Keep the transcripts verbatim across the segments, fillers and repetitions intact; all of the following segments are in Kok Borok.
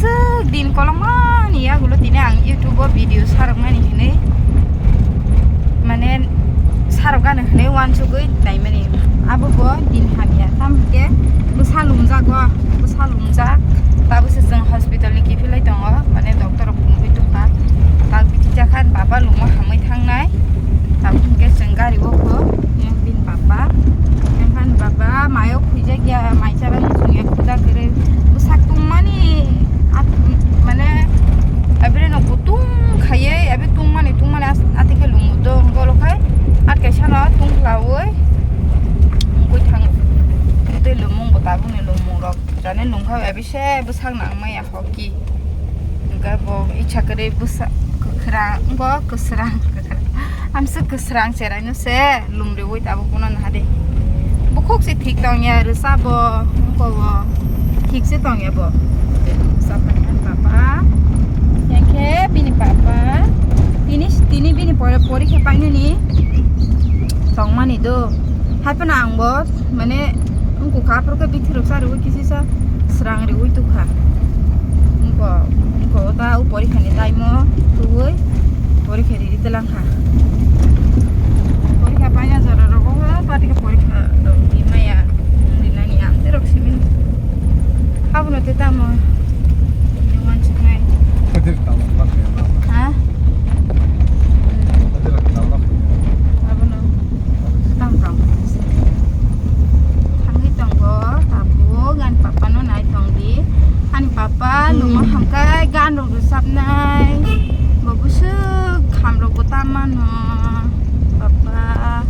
Aswk din kolokmani yagulo tini ang YouTube o video sarokmani hinwi, mane sarokgani hinwi uansugwi naimani. Abo bo din hamya, tamo hwnkhe bwsa lumjago, bwsa lumjak. Tabukhe chwng hospital ni kiphilwi tongo, mane doctor rok phunugwi tongkha. Tak bithi jakhan baba lumo hamwi thangnai. Tabuk hwnkhe chwng gari o kho, yang bini baba. Yang bini baba mayo khuijak ya, mai chaba muchung ya, khuda kwrwi. Bwsak tongmani, at-, mane, abire no kutung khaiye, abi tongmani, tongmani as-, ati khe lumu do, bolo khai, at kaisa no tong khlaui, wngkui thang, tei lumung bo tabukni lumung rok, jani lungkha, abi se bwsak nang maya. Hoki. Hwnkhe bo icha kwrwi bwsa kwkhwrang, bo kwsrang, kwkhwrang. Amswk kwsrang cheraino se lum riui tabuk bono naha de. Bukhuk se thik tongya, rwsa bo, wngkha bo. Thik se tongya bo. Rwsa tongya papa. Yang khe bini papa. Tini, tini bini pore, porikha painani tongmani do. Hai phano ang bo, mane, wngkha aphuru khe bithi rok sa riui kisi sa srang riui tukha. Wngkha, wngkha o ta o porikha ni time o twiwi porikha ri twlang kha. Porikha paina jora rogo ho pati khe porikha rok di maya wng rinani ang tei rok simi. Abono tei tamo ni uansuknai. Kadir tamo bakya na. Ha? Kadir tamo bakya. Abono. Tang tang. Thangwi tongo, tabuk ani papa no nai tong di. Ani papa lumo hamkai gan rok rwchapnai. Bo bwswk kham rok bo ta mano. Papa.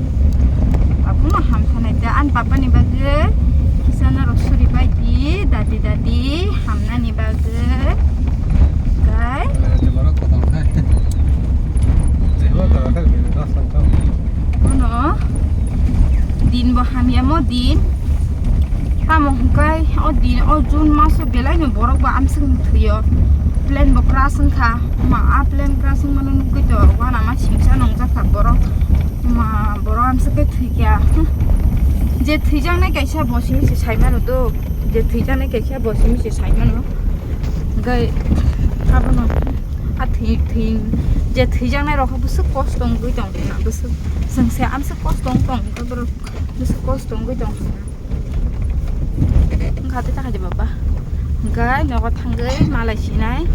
Papa no ham thanai ta. Ani papa ni bagwi kisa norok suri bai di. Dadi dadi hamnani bagwi. Kai. Bono din bo hamya mo din. Tamo hwnkhe o din, o June maso belai no borok bo amswk thwiyo. Plane bo crash wngkha. Ma a plane crash wngmano nugwi to uanama singsa nongjak kha borok. Ma borok amswk khe thwikha. Je thwijaknai kaisa bo simi se saimano do. Je thwijaknai kaisa bo simi se saimano. Hwnkhe abono a thwi, thwi, je thwijaknai rok bwswk kosto wngwi tong kha, bwswk chwng se amswk kosto wng tong kha, borok bwswk kosto wngwi tong kha. Wngkha tei ta khaidi baba. Hwnkhe nogo thangwi malai sinai.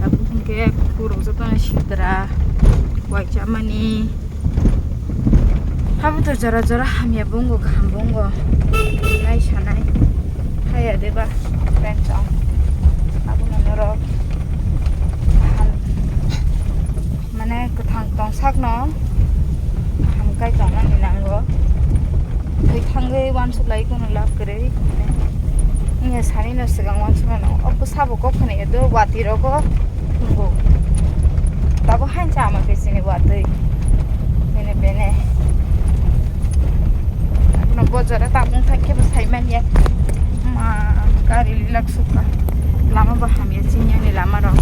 Tabuk hwnkhe khurok jotono sitra wai chamani. Habuto jora jora hamya bo wngo, kaham bo wngo. Nai sanai. Haya deba, friends, ang. Abono norok kaham, mane, kwthang tongsakno kaham kai tongmani nango. Thwi thangwi uansuk lai kono lab kwrwi. Wngya sanino swkang uansukmano. O bwsabo kok khwnaya do, watwi rogo. Tongo. Tabo hain cha ama bisini watwi. Bene bene. Abono bojaro tabung thangkhe bo saimanya. Ma gari lilak sukha. Lama bo hamya chini ani lama rok.